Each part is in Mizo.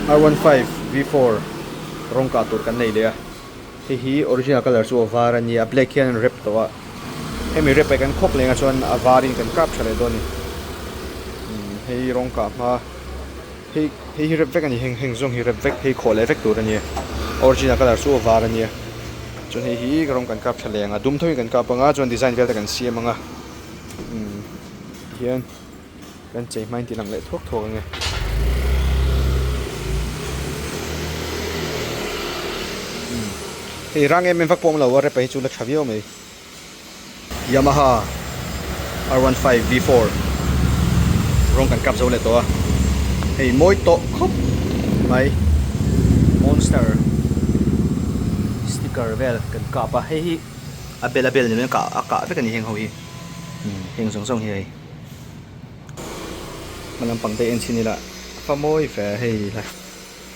R15 V4 rawng kah tur kan nei leh a, hei hi original colour chu a var a nia, a black hian an rep tawh a, hemi rep ah kan khawk leng a chuan a var in kan kap tha leh dawn a ni, umm hei rawng kah hma hei hei hi rep vek a ni heng heng zawng hi rep vek hei khawh leh vek tur a nia, original colour chu a var a nia, chuan hei hi rawng kan kap tha leh ang a dum tho in kan kap ang a chuan design vel te kan siam ang a, umm tihian. Kan chei hmain ti lang leh thuak thuak ange. Hei rang em em vak pawh awm lo a rep a hi chu la tha viau mai. Yamaha R15 V4 rawng kan kap zo leh tawh a. Hei mawi tawh khawp mai monster sticker vel kan kap a hei hi a bel a bel ni mai a kah vek a ni heng ho hi heng zawng zawng hi hei. Hma lampang te en chhin ila a fa mawi ve hei la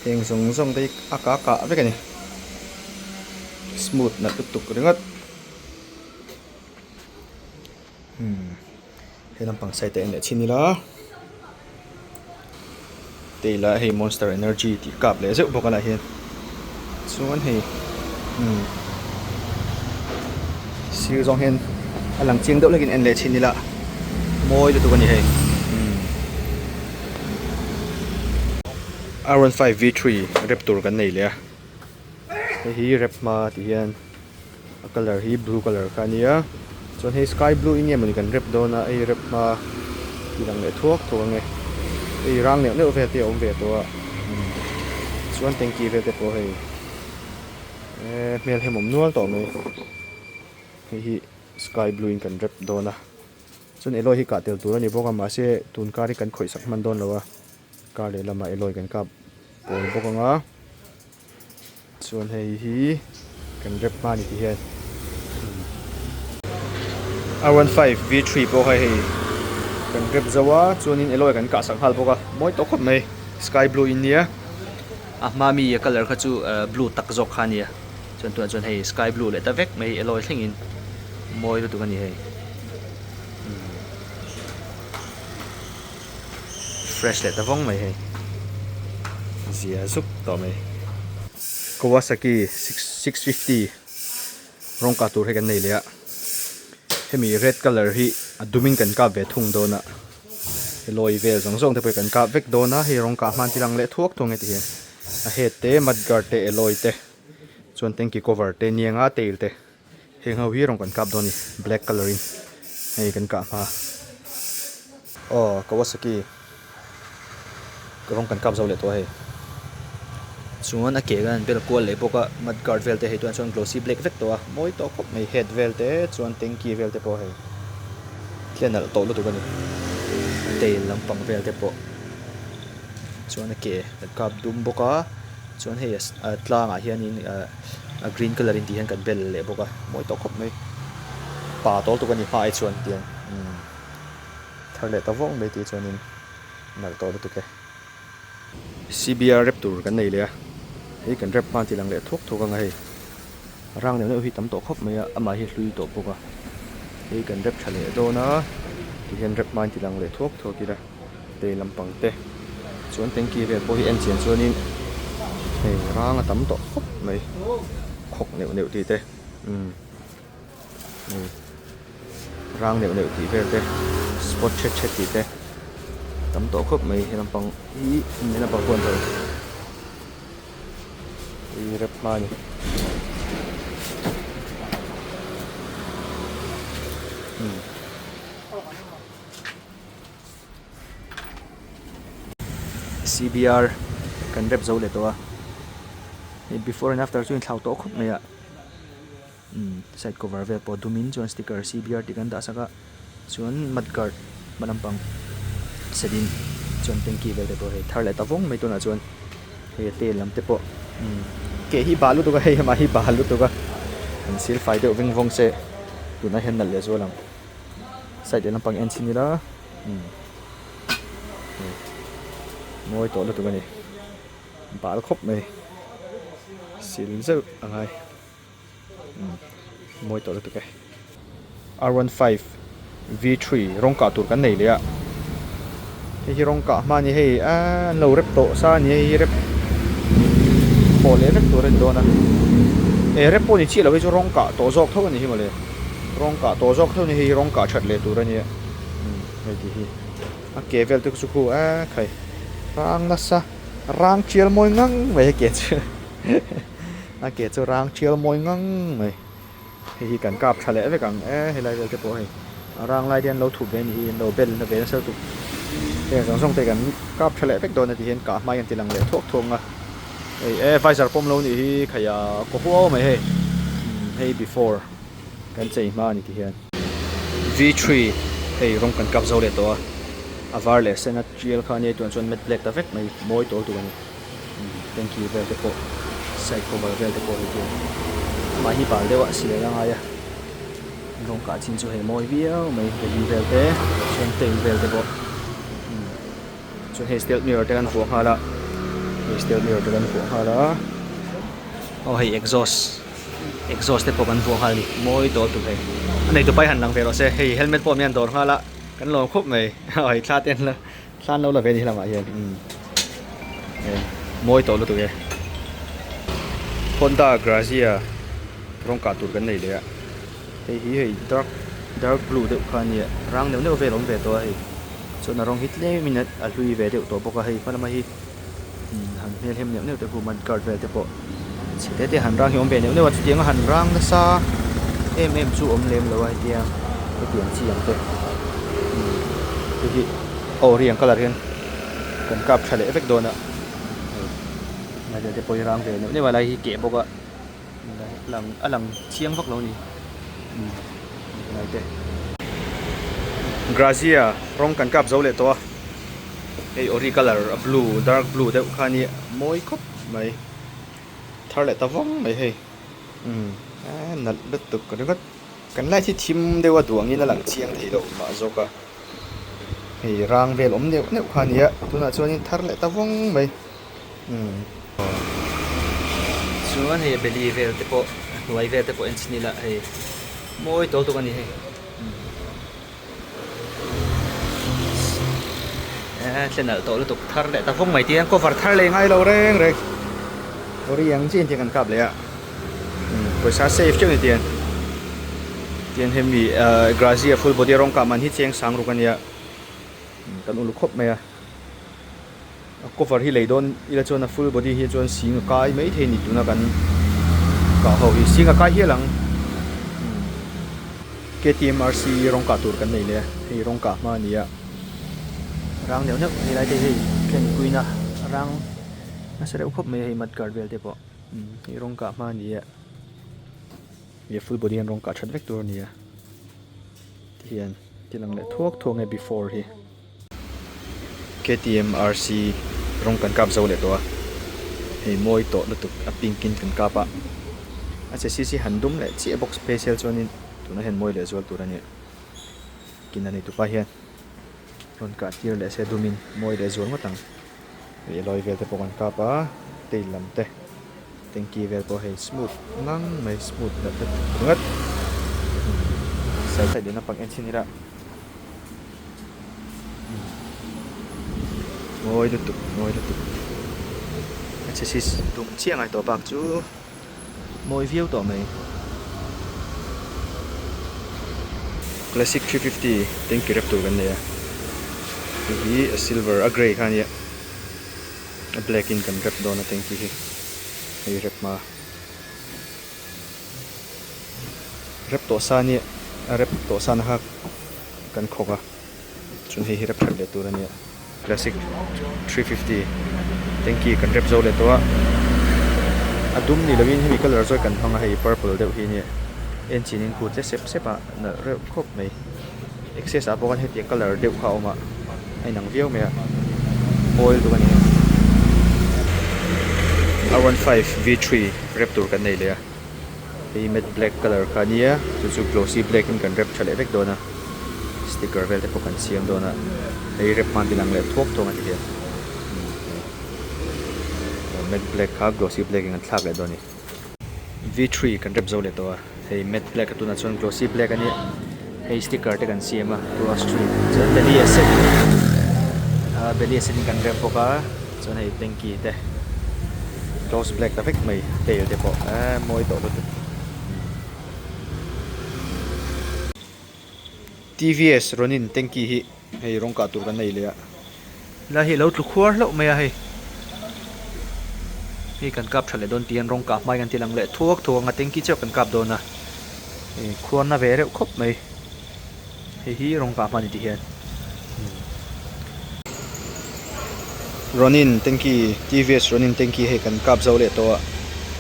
heng zawng zawng te hi a kah kah vek a ni smooth nalh lutuk ringawt umm he lampang side ah en leh chhin ila Tail ah hei monster energy tih kap leh zeuh bawk a lah hian chuan hei umm sir zawng hian a lang chiang deuh hlekin en leh chhin ila mawi lutuk a ni hei umm R 15 V 3 rep tur kan nei leh a hei hi rep hma tih hian. A colour hi blue colour kha a nia chuan hei sky blue eng nge mawni kan rep dawn a hei rep hma tih lang leh thuak thuak ang e hei rang neuh neuh vel te a awm ve tawh a chuan tanky vel te pawh hei ehh hmel hem awm nual tawh mai hei hi sky blue in kan rep dawn a chuan alloy hi kah tel tur a ni bawk a mahse tun kar hi kan khawih sak hman dawn lo a kar lehlamah alloy kan kap pawl bawk ang a. Chuan hei hi kan rep hma ni ti hian R15 V3 pawh kha hei kan rep zo a chuanin alloy kan kah sak nghal bawk a mawi tawh khawp mai sky blue in nia a hma mi a colour kha chu blue tak zawk kha a nia chuan tunah chuan hei sky blue leh ta vek mai alloy thlengin mawi lutuk a ni hei. Fresh leh ta vawng mai hei. Zia zuk tawh mai. Kawasaki 650 rawng kah tur hi kan nei leh a. Hemi red colour hi a dumin kan kap ve thung dawn a. Helai vel zawng zawng te pawh hi kan kap vek dawn a. Hei rawng kah hman ti lang leh thuak thuak nge ti hian a head te mudguard te alloy te chuan tanky cover te nianga tail te. Heng ho hi rawng kan kap dawn a ni black colour in hei kan kah hma aw Kawasaki rawng kan kap zo leh tawh a hei chuan a ke kan bel kual leh bawk a mud guard vel te hei tunah chuan glossy black vek tawh a mawi tawh khawp mai head vel te chuan tanky vel te pawh hei thil a nalh tawh lutuk a ni tail lampang vel te pawh chuan a ke kan kap dum bawk a chuan hei a tlangah hianin ahh. A green colour in tih hian kan bel leh bawk a mawi tawh khawp mai pa tawl tuk a ni hma ai chuan tiang umm thar leh ta vawng mai tih chuanin nalh tawh lutuk e. CBR rep tur kan nei leh a hei kan rep hman tih lang leh thuak thuak anga hei rang neuh neuh hi tam tawh khawp mai a amah hi hlui tawh bawk a hei kan rep tha leh dawn a ti hian rep hman tih lang leh thuak thuak ila. Tei lampang te chuan tanky vel pawh hi en chian chuanin hei rang a tam tawh khawp mai khawk neuh neuh tih te umm hei rang neuh neuh tih vel te spot thet thet tih te tam tawh khawp mai he lampang hi he lampang huan hei hei rep hma a ni umm. CBR kan rep zo leh tawh a hei before and after chu inthlau tawh khawp mai a umm side cover vel pawh dum in chuan sticker CBR tih kan dah sak a chuan mud guard hma lampang set in chuan tanky vel te pawh hei thar leh ta vawng mai tunah chuan hei a tail lam te pawh umm keh hi bah lutuk a hei amah hi bah lutuk a an sil fai deuh veng vawng se tunah hian nalh leh zual ang. Side leh lampang en chhin ila umm hei mawi tawh lutuk a ni bal khawp mai sil zeuh a ngai umm mawi tawh lutuk e. R15 V3 rawng kah tur kan nei leh a hei hi rawng kah hma a ni hei aaa an lo rep tawh sa a ni hei hi rep. pawh leh vek tur a ni dawn a e rep pawh ni chiah lo hi chu rawng kah tawh zawk tho a ni hi mawle rawng kah tawh zawk tho a ni hei hi rawng kah that leh tur a nia umm hei ti hi a ke vel te chu khu a khai rang nasa rang tial mawi ngang mai a ke chu a ke chu rang tial mawi ngang mai. Hei hi kan kap tha leh vek ang e helai vel te pawh hei a rang lai te an lo thup ve a nih hi an lo bel na ve nasa lutuk heng zawng zawng te kan kap tha leh vek dawn a ti hian kah hma hian ti lang leh thuak thuak ang a hei e visor pawm lo nih hi khaih a kaw huau mai hei hei before kan chei hma a ni ti hian V three hei rawng kan kap zo leh tawh a a var leh sen a tial kha a nia tunah chuan matte black ta vek mai mawi tawl tur a ni. Tanky vel te pawh side cover vel te pawh hei chu amah hi bal deuh a sial a ngai a rawng kah chin chu hei mawi viau mai belly vel te chuan tail vel te pawh chuan hei step mirror te kan vuah nghal a hei step mirror te kan vuah nghal a aw hei exhaust exhaust te pawh kan vuah nghal a ni mawi tawh lutuk hei a nei tupa hi han lang ve rawh se hei helmet pawh min han dawr nghal a kan lawm khawp mai hei thla te an la. Thlan lo la ve ni lamah hian umm e mawi tawh lutuk e. Honda Grazia rawng kah tur kan nei leh a, hei hi hei dark dark blue deuh kha a nia rang neuh neuh vel a awm ve tawh a hei chuan a rawng hi tlem in a hlui ve deuh tawh bawk a hei hma lama hi umm han hmel hem neuh neuh te khu mud guard vel te pawh chhe te te han rang hi a awm ve neuh neuh a chutiang a han rang nasa em em chu awm lem lo a hetiang hetiang chi ang te umm hei hi aw ri ang colour hian kan kap tha leh vek dawn a hei lai vel te pawh hi rang ve neuh neuh a lai hi keh bawk a lang a lang chiang vak lo a ni umm helai te Grazia rawng kan kap zo leh tawh a hei ori colour a blue dark blue deuh kha a nia mawi khawp. Mai thar leh ta vawng mai hei umm a nalh lutuk ringawt kan light hi thim deuh a duh angin a lang chiang thei loh mah zawk a hei rang vel awm neuh neuh kha a nia tunah chuanin thar leh ta vawng mai umm chuan hei beli vel te pawh a hnuai vel te pawh en chhin ila hei mawi tawl tuk a ni hei. Thlen nalh tawh lutuk thar leh ta vawng mai tih hian cover thar leh ngai lo reng reng ori ang chiin tih kan kap leh a pawisa save teuh ni tiang tiang hemi Grazia full body rawng kah man hi cheng sang ruk ania kan uluk khawp mai a a cover hi lei dawn ila chuan a full body hi chuan sing a kai mai thei a ni tuna kan kah ho hi sing a kai hial ang K_T_M R_C rawng kah tur kan nei leh a hei rawng kah hma a ni a rang neuh neuh helai te hi thlen puina rang nasa reuh khawp mai a hei mud guard vel te pawh hei rawng kah hma a ni a hei full body hian rawng kah that vek tur a ni a tihian ti lang leh thuak thuak nge before hi. KTM RC rawng kan kap zo leh tawh a, hei mawi tawh lutuk a pink in kan kap a, a che si si han dum leh chiah bawk special chuanin tunah hian mawi leh zual tur a nia, kin a nei tupa hian rawn kah tir leh se dumin mawi leh zual ngawt ang, hei alloy vel te pawh kan kap a tail lam te tanky vel pawh hei smooth ngang mai smooth nalh te ringawt side leh naupang en chhin ila. Mawi lutuk mawi lutuk a chhe si dum chiah ngai tawh bak chu mawi viau tawh mai classic 350 tanky rep tur kan nei a hei hi a silver a grey kha a nia a black in kan rep dawn a tanky hi hei rep hma. Rep tawh sa nia a rep tawh sa na kha kan khawk a chuan hei hi rep that leh tur a nia classic 350 tanky kan rep zo leh tawh a a dum ni lovin hemi colour zawk kan hmang a hei purple deuh hi ania en chin in khu tle sep sep a nalh reuh khawp mai excess ah pawh khan hetiang colour deuh kha a awm a a inang viau mai a mawi lutuk a ni R15 V3 rep tur kan nei leh a hei matte black colour kha a nia chu chu glossy black in kan rep tha leh vek dawn a sticker vel te pawh kan siam dawn a hei rep hman tin ang leh thuak thuak a ti hian matte black kha glossy black in kan thlak leh dawn a ni V3 kan rep zo leh tawh a hei matte black a tunah chuan glossy black a nia hei sticker te kan siam a cross street chuan belly a sen ah belly a sen in kan rep bawk a chuan hei tanky te. Gloss black ta vek mai tail te pawh eee mawi tawh lutuk. TVS Ronin tanky hi hei rawng kah tur kan nei leh a. Helai hi a lo tlu khuar hlauh mai a hei. Hei kan kap tha leh dawn tih hian rawng kah hmai kan ti lang leh thuak thuak ang a tanky chiah kan kap dawn a. Hei khuar na ve reuh khawp mai. Hei hi rawng kah hman tih hian. Ronin tanky TVS Ronin tanky hei kan kap zo leh tawh a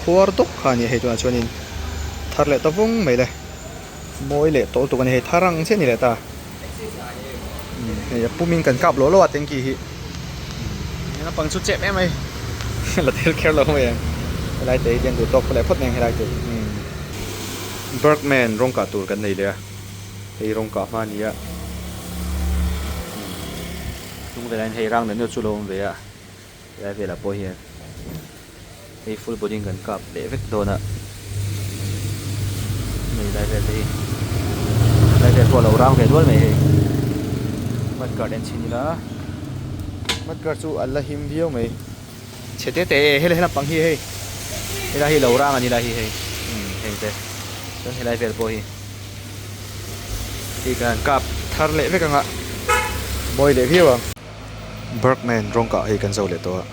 khuar dawk kha a ni a hei tunah chuanin thar leh ta vawng mai le mawi leh tawlh tuk a ni hei thar ang chiah a ni leh ta hei a pumin kan kap lawh lawh a tanky hi naupang chu chep em mai la tel kher lo mai ang helai te hi hian duh tawk leh phawt mai ang helai te hi Bergman rawng kah tur kan nei leh a. Hei rawng kah hma a ni a, hnung velah hian hei rang neuh neuh chu a lo awm ve a, helai velah pawh hian hei full body in kan kap leh vek dawn a, hei lai vel te hi helai vel pawh a lo rang ve nual mai hei mud guard en chhin ila mud guard chu a la him viau mai chhe te te e helai lampang hi hei helai hi lo rang a ni lai hi hei heng te chuan helai vel pawh hi. Hei kan kap thar leh vek anga mawi leh viau ang. Bergman rawng kah hei kan zo leh tawh a,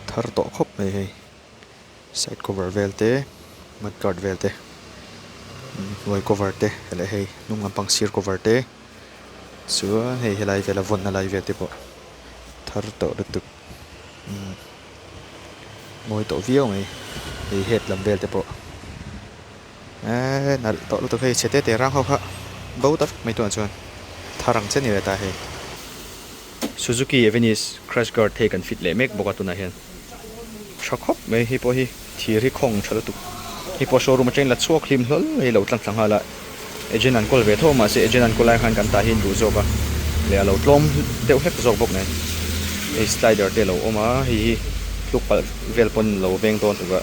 thar tawh khawp mai hei side cover vel te mud guard vel te hnuai cover te leh hei hnung lampang sir cover te chuan hei helai vela vawnna lai vel te pawh thar tawh lutuk umm mawi tawh viau mai hei head lam vel te pawh. Eee nalh tawh lutuk hei chhe te te rang ho kha bo ta vek mai tunah chuan thar ang che ni leh ta hei. Suzuki Avenis crash guard hei kan fit leh mek bawk a tunah hian tha khawp mai hei pawh hi thir hi khawng tha lutuk hei pawh showroom atangin la chhuak hlim hlawl hei lo tlang thla nghal a agent an kawl ve tho mahse agent an kawl lai khan kan tah hi an duh zawk a leh a lo tlawm deuh hlek zawk bawk nen hei slider te a lo awm a hei hi tluk palh vel pawn lo veng dawn tuk a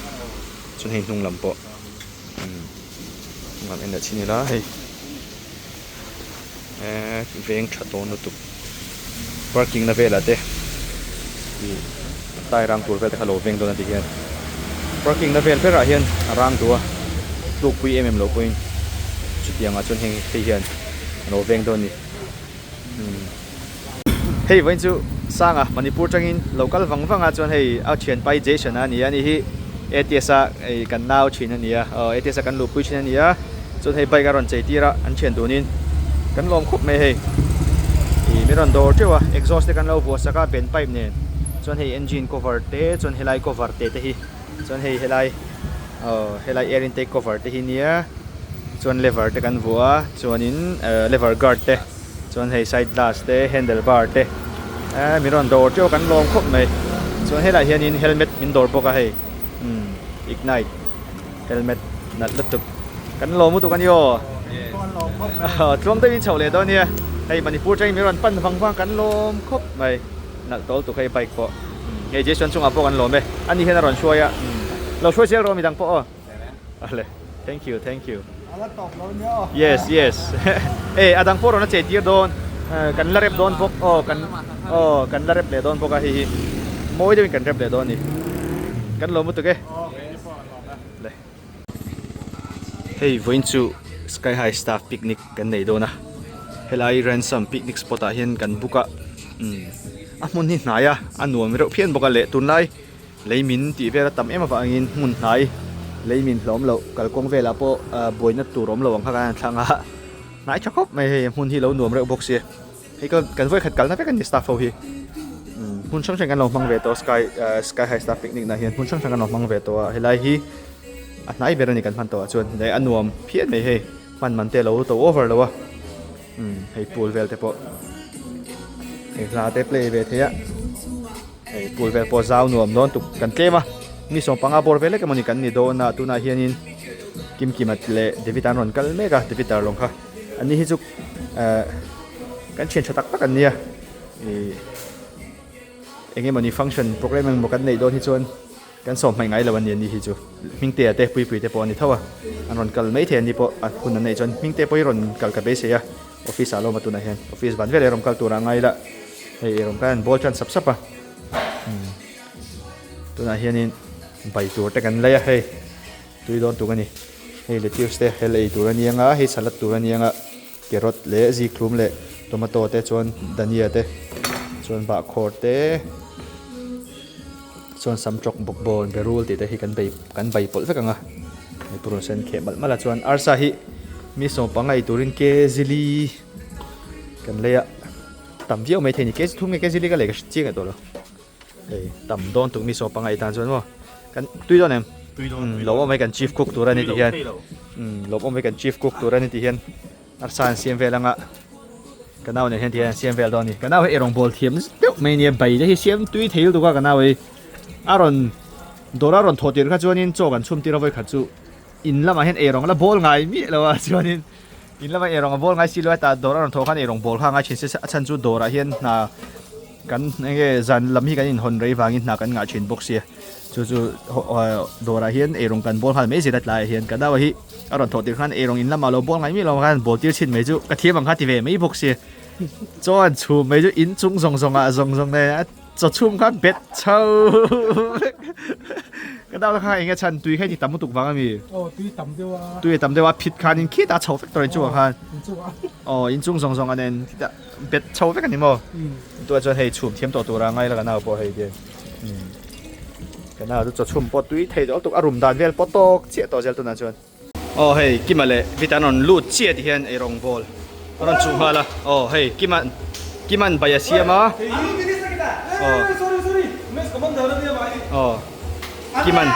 chuan hei hnung lam pawh. Umm en leh chhin ila hei eee veng tha dawn lutuk parking na velah te ih tyre rang tur vel te kha lo veng dawn a ti hian parking na vel berah hian a rang duh a tlukpui em em loh pawhin chutiang ah chuan heng hei hian a lo veng dawn a ni. Hei vawiin chu Sanga Manipur tangin lo kal vang vang a chuan hei a thianpa hi Jason a ni a ni hi ATS a hei kan nau thin a ni a aw ATS a kan luhpui thin a ni a chuan hei bike a rawn chei tir a an thian dunin kan lawm khawp mai hei ih min rawn dawr teuh a exhaust te kan lo vuah sak a bend pipe nen chuan hei engine cover te chuan helai cover te te hi chuan hei helai aw helai air intake cover te hi nia chuan lever te kan vuah a chuanin lever guard te. Chuan hei side glass te handle bar te eh min rawn dawr teuh a kan lawm khawp mai chuan helaiah hianin helmet min dawr bawk a hei umm ignite helmet nalh lutuk kan lawm lutuk a ni aw tluang deuhin chhoh leh dawn nia hei Manipur atangin min rawn pan vang vang kan lawm khawp mai nalh tawl tuk hei bike pawh hei Jason chungah pawh kan lawm e ani hian a rawn hruai a lo hruai zel rawh midang pawh aw. Ale thank you thank you. Ala tawp lo nia aw. Yes yes e a dang pawh rawn a chei tir dawn kan la rep dawn bawk aw kan aw kan la rep leh dawn bawk a hei hi mawi deuhin kan rep leh dawn a ni kan lawm lutuk e le hei vawiin chu sky high staff picnic kan nei dawn a helai ransom picnic spot ah hian kan book a umm a hmun hi hnai a a nuam reuh phian bawk a leh tunlai. Lei min tih vel a tam em avangin hmun hnai lei min hlawm loh kalkawng velah pawh buaina tur awm lo ang kha kan han thlang a, hnai tha khawp mai hei hmun hi lo nuam reuh bawk sia hei ka kan vawikhat kalna vek a ni staff ho hi hmun hrang hrang kan lo hmang ve tawh sky sky high staff picnic nah hian hmun hrang hrang kan lo hmang ve tawh a helai hi a hnai ber a ni kan hman tawh ah chuan a nuam phian mai hei hman man te a lo to over lo a. Umm hei pool vel te pawh hei hla te play ve thei a hei pool vel pawh zau nuam dawn tuk kan tlem a mi sawmpanga bawr vel lek emawni kan ni dawn a tunah hianin Kimkima leh David an rawn kal mek a David darlawng kha an ni hi chu ehh kan thian tha tak tak an nia ih eng emawni function programme engemaw kan neih dawn hi chuan. Kan sawm hmaih ngai lo a ni a ni hi chu Hmingtea te Puipui te pawh a ni tho a, an rawn kal mai thei a ni pawh a hun an neih chuan Hmingtea pawh hi rawn kal ka beisei a, office ah lawm a tunah hian office van veleh rawn kal turah a ngai la, hei eirawng khan an bawl tan sap sap a, umm. Tunah hianin bai tur te kan lei a hei tui dawn tuk a ni. Hei lettuce te hel ei tur a ni anga hei salad tur a ni anga carrot leh zikhlum leh tomato te chuan dania te chuan bahkhawr te chuan samtawk bawkbawn berul tih te hi kan bei kan bai pawlh vek ang a hei purun sen kheh malh malh a chuan arsa hi mi sawmpanga ei turin kezili kan lei a tam viau maithei a ni kezi thum nge kezili ka lei ka hre chiang leh tawh lo. Hei tam dawn tuk mi saw pangai tan chuan maw kan tui dawn em tui dawn lo awm hei kan chief cook tur ani ti hian lo awm hei kan chief cook tur ani ti hian arsa an siam vel anga ka nau nen hian ti hian an siam vel dawn ani ka nau hi eirawng bawl thiam deuh mai ania bai te hi siam tui thei lutuk a ka nau hi a rawn dawr a rawn thawh tir kha chuanin chaw kan chhum tir a vawikhat chu in lamah hian eirawng la bawl ngai miah lo a chuanin in lamah eirawng a bawl ngai si lo a tah dawr a rawn thawh khan eirawng bawl kha a ngai thin se a chhan chu dawrah hian hna Kan eng nge zan lam hi kan inhawn rei vangin hna kan ngah thin bawk sia chu chu dawrah hian eirawng kan bawl nghal mai zel a tlaiah hian ka nau hi a rawn thawh tir khan eirawng in lamah lo bawl ngai miah lo khan bawl tir chhin mai chu ka thiam ang kha ti ve mai bawk sia chaw an chhum mai chu in chung zawng zawng ah zawng zawng nen a chaw chhum kha bet chho vek ka nau kha eng nge chhan tui kha i ti tam lutuk vang a mi aw tui tam deuh a tui a tam deuh a phit khan in khitah chho vek tawh in chungah khan aw in chung zawng zawng ah nen khitah bet chho vek a ni maw tunah chuan hei chhum thiam tawh tura ngai la ka nau pawh hei hian ka nau chu chaw chhum pawh tui thei tawh lutuk a rum dan vel pawh tawk chiah tawh zel tunah chuan aw hei Kima leh Vita an rawn lut chiah ti hian eirawng bawl a rawn chuh nghal a aw hei Kima Kima'n bai a siam a aw aw Kima'n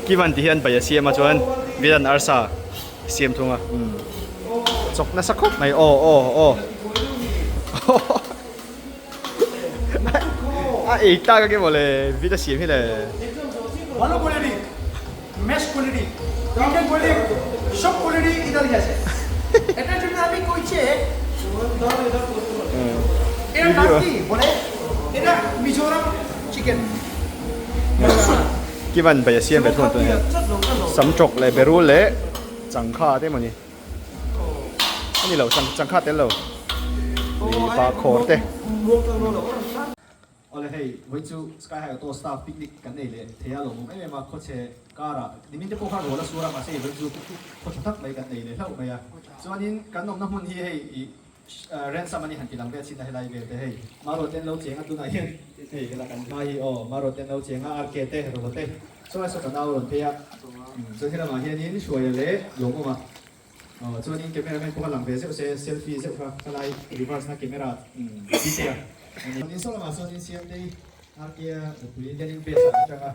Kima'n ti hian bai a siam a chuan Vita'n arsa Siam thung a chawk nasa khawp mai aw aw aw a ei tak a kemaw le vit a siam hi le ভালো quality mash quality Indian quality সব quality Italy আছে এটার জন্য আমি কইছে এর নাম কি বলে এটা Mizoram chicken Kivan bai a siam ve thung a tunah hian samtawk leh berul leh changkha te emaw ni a ni lo changkha tel lo ih bahkhawr te. Awle hei vawi chu Sky High Auto staff picnic kan nei leh thei a lawmawm em em a khawchhe karah nimin te pawh khan rawl a sur a mahse vawi chu khaw tha tak mai kan nei leh hlauh mai a chuanin kan awmna hmun hi hei ih Ransom a ni han ti lang vel chin a helai vel te hei Maro te an lo cheng a tunah hian hei hela kan hma hi aw Maro te an lo cheng a RK te Robo te saw saw ka nau rawn phei a chuan helamah hianin Hruaia leh Lawmawma aw chuanin camera man pawh a lang ve zeuh se selfie zeuh kha khalai reverse na camera detail a ni chuanin saw lamah sawn Siamtei RK a nupui hianin base ah an tang a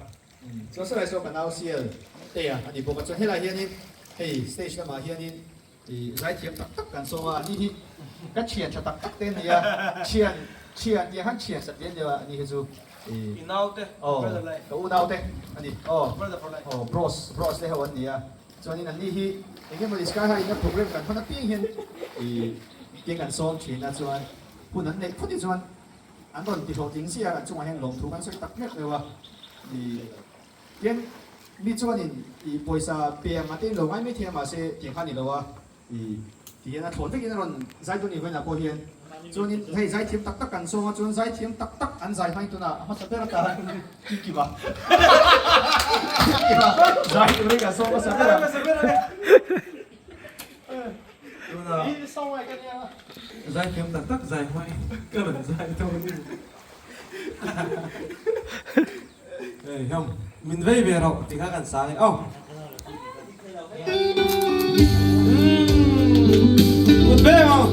chuan saw lai saw ka nau sial te a ni bawk a chuan helai hianin hei stage lamah hianin I zaithiam tak tak kan sawm a, ani hi ka thian tha tak tak te a ni a, thian thian tih ah khan thian sat lian deuh a ani hi chu i I naute brother life ka unaute a ni aw brother for life aw bros bros te ho an ni a, chuanin an ni hi eng emaw sky high in a program kan hman apiang hian i tiang kan sawm thin a chuan hun an neih phawt hi chuan an rawn ti hlawhtling zia a kan chungah hian lawmthu kan sawi tak meuh meuh a i Tin, mi chuanin i pawisa pe ang a te lo ngai maithei a mahse tiang kha a ni lo a, i ti hian a thlawn vekin a rawn zai dawn ni vawiinah pawh hian chuanin hei zaithiam tak tak kan sawm a chuan zaithiam tak tak an zai hmain tunah a hmasa ber atan Kimkima Kimkima zai turin kan sawm hmasa ber a. Zaithiam tak tak zai hmain ka rawn zai dawn ni. Hei hiam min vei ve rawh ti kha kan sang e aw. Kut ve maw.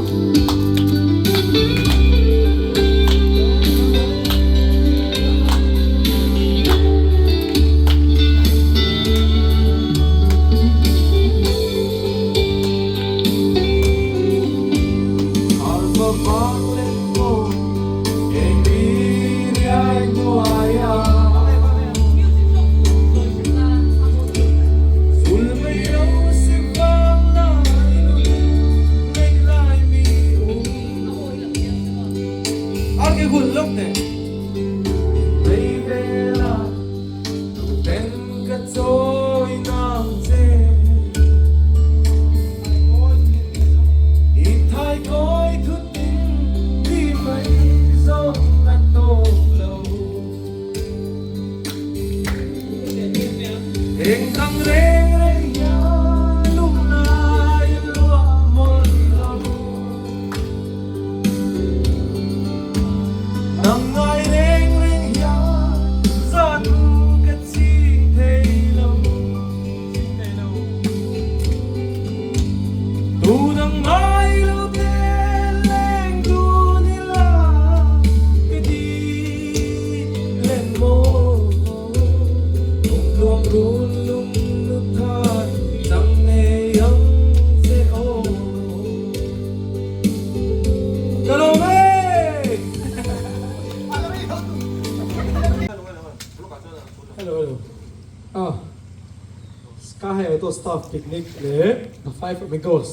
leh tawh staff picnic leh the five amigos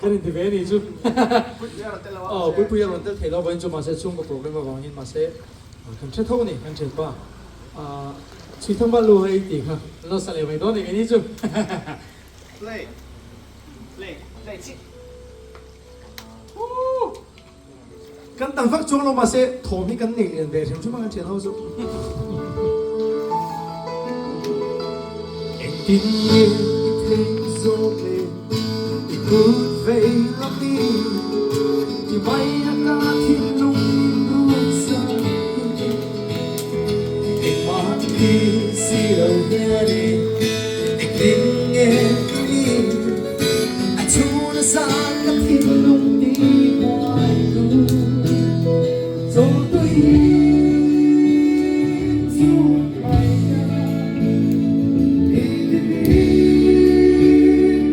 kan inti ve a nih chu. Aw Puipuia rawn tel thei lo vawiin chu mahse chhungkaw problem avangin mahse kan hre tho a ni kan thianpa Chhuithangva lu hei tih kha an lo sa leh mai dawn a ni keini chu. Play play play chih. Woo! Kan dang vak chuang lo mahse thawm hi kan nei lian ve hrim hrim a kan thian ho chu. Engtin nge i theih zawk le i kut vei lam i ti mai a ka thinlung in ruk sak hi. Engmah ti si lo hian e engtin nge i nih a chhun a zan ka thinlung ti buai tu chawltui chhun mai a i ti ni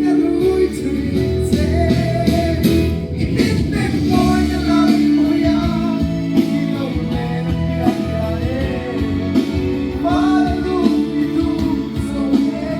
ka rui thui che i mit meng mawi ka lam hawi a i lo len a piang ya e Vala lung i tum zo nge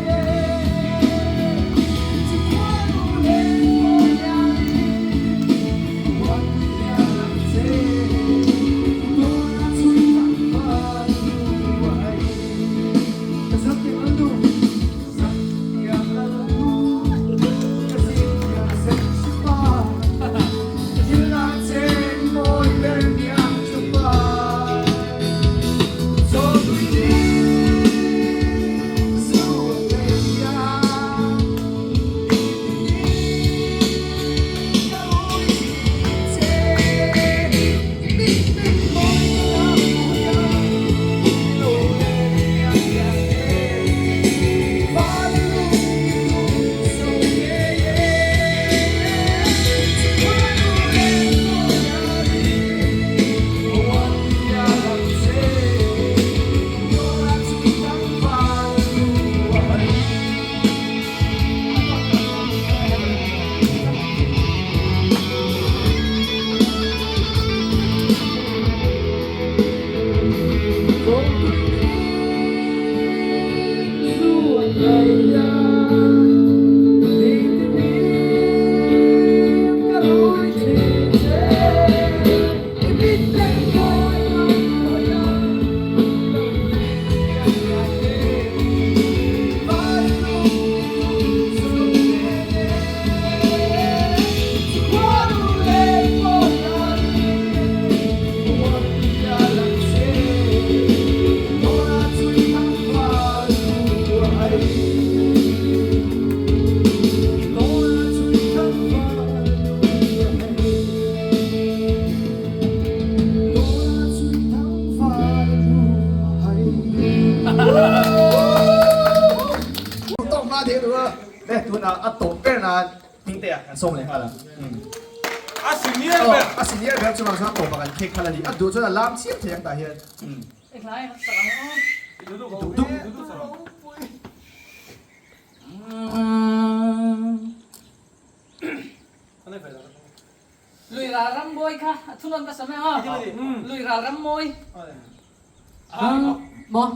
Tunah a tawp ber nan Hmingtea kan sawm leh nghal ang. A senior ber. A senior ber chungah chuan a tawpah kan khek khalh a ni. A duh chuan a lam chiam thei ang tah hian. Duh duh. Lui ral ram mawi kha a thunawn ka sam e aw. Lui ral ram mawi. Maw?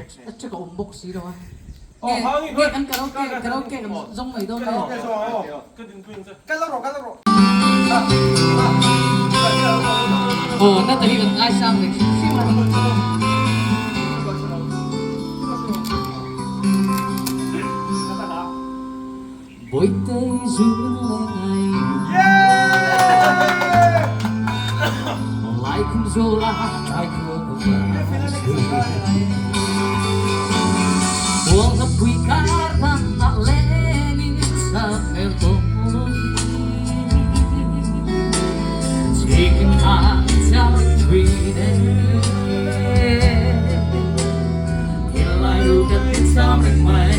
A check a awm bawk si lo a. Nge kan karaoke karaoke kan zawng mai dawn lo. Aw nata hi kan ngaisang ve hrim hrim a. Bawihtei zun le ngai Lai khum zawl ah tlai khua ka Buang hlap pui kar tang ah leng in sak hmel tawng lo Chikin ah char thui ne Lai ru kan cham reng mai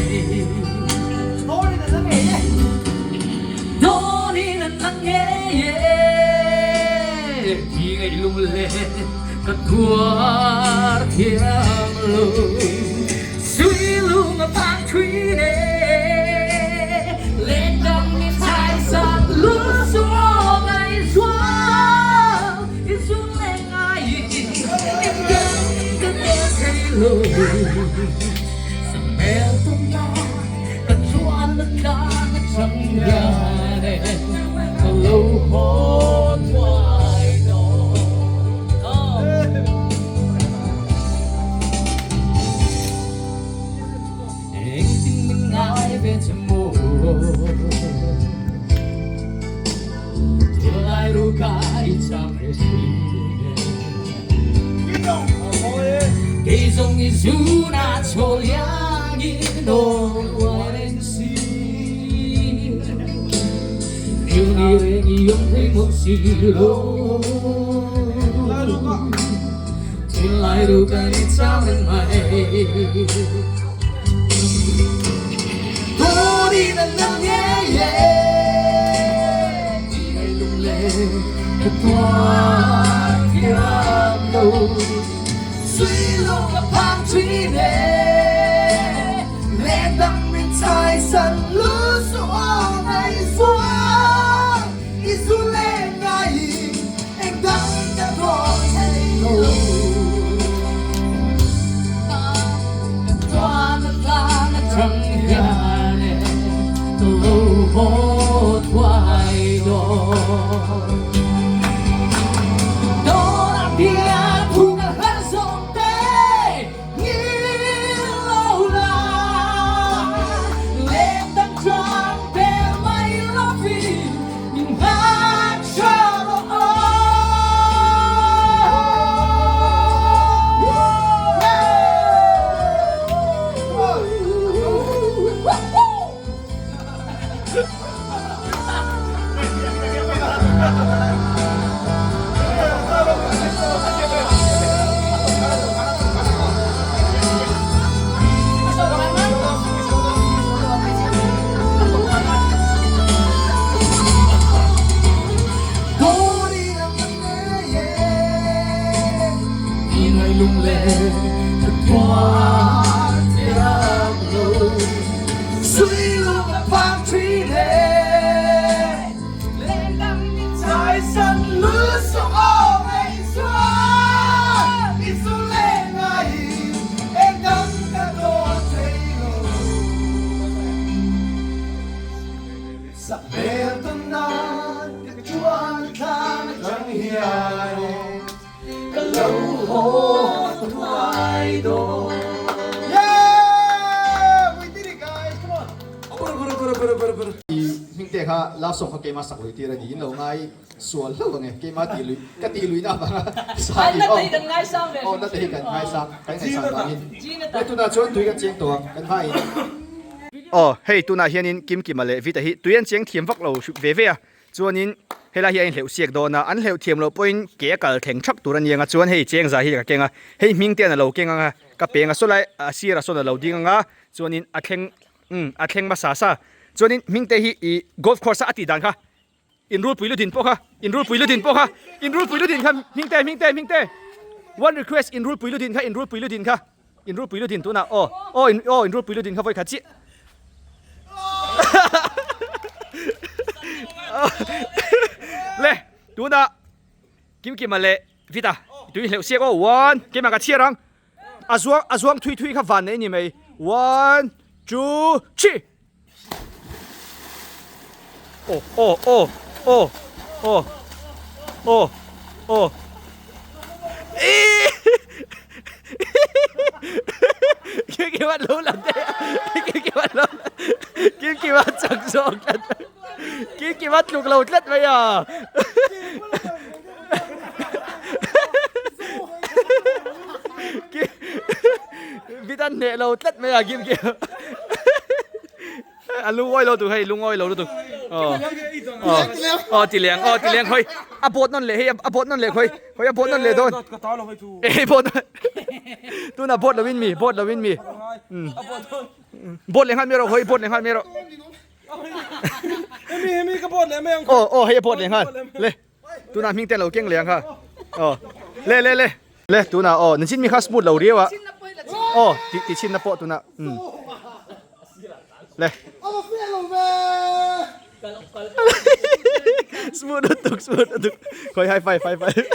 Dawnin an lang nge Ti ngaih lung le ka tuar thiam lo Sui lung a vang thui ne Lên đăng in thai san lu xuống ai xuống In xuống lên ai In gần ka te thei lo Sa mel tung la. Kei zawng i zuna chhawl iangin aw uai reng si. Yêu ni reng i awm thei mawlh si lo. Thinlai ru kan i chang reng mai. Tunin an nang ngei e Ti ngai lunglen ka tuar thiam lo Suy lung a phang thin e Len dang min chai san lu su aw ngai zuang I zu len ngai eng dang ka dawn thei lo. Hmingte kha love song kha keima sak lui tir a ni in lo ngai sual hlauh ang e keima tih lui ka tih luihna avanga sa tih aw aw na te hi kan ngaisang kan ngaihsan vangin hei tunah chuan tui kan cheng tawh ang kan hmain. Aw hei tunah hianin Kimkima leh Vita hi tui an cheng thiam vak lo ve ve a Chuanin helai hi a inhleuh siak dawn a, an hleuh thiam loh pawhin ke a kal thleng thap tur a ni ang a, chuan hei chengza hi ka keng a, hei hming te an a lo keng ang a, ka peng a saw lai a sir a sawn a lo ding ang a, chuanin a thleng umm a thleng hmasa sa, chuanin hming te hi ih golf course a a tih dan kha inrulpui ludin pawh kha inrulpui ludin pawh kha inrulpui ludin kha hming te hming te hming te one request inrulpui ludin kha inrulpui ludin kha. In rulpui ludin tunah aw aw in aw in rulpui ludin kha vawi khat chiah le tunah Kimkima leh Vita tui hleuh siak aw one keimah ka chhiar ang a zuang a zuang thui thui kha van nei ni mai one two three Aw aw aw aw aw aw aw Kimkima lo la daih a Kimkima lo Kimkima chak zawk tlat Kimkima tluk lo tlat mai a Vitan hneh lo tlat mai a Kimkima A lungawi lo tuk hei lungawi lo lutuk aw aw ti leng aw ti leng hawi a bawt nawn leh hei a bawt nawn leh khawi hawi a bawt nawn leh dawn eh bawt tuna bawt lo in mi bawt lo in mi bawt leh nghal mi rawh hawi bawt leh nghal mi rawh aw aw hei a bawt leh nghal le Tunah hming te lo keng leh ang kha. Aw. Le le le. Le tunah aw nichin mi kha smooth lo riau a. Aw ti ti chhin na pawh tunah. Um. Le. Smooth lutuk smooth lutuk. Khoi high five high five.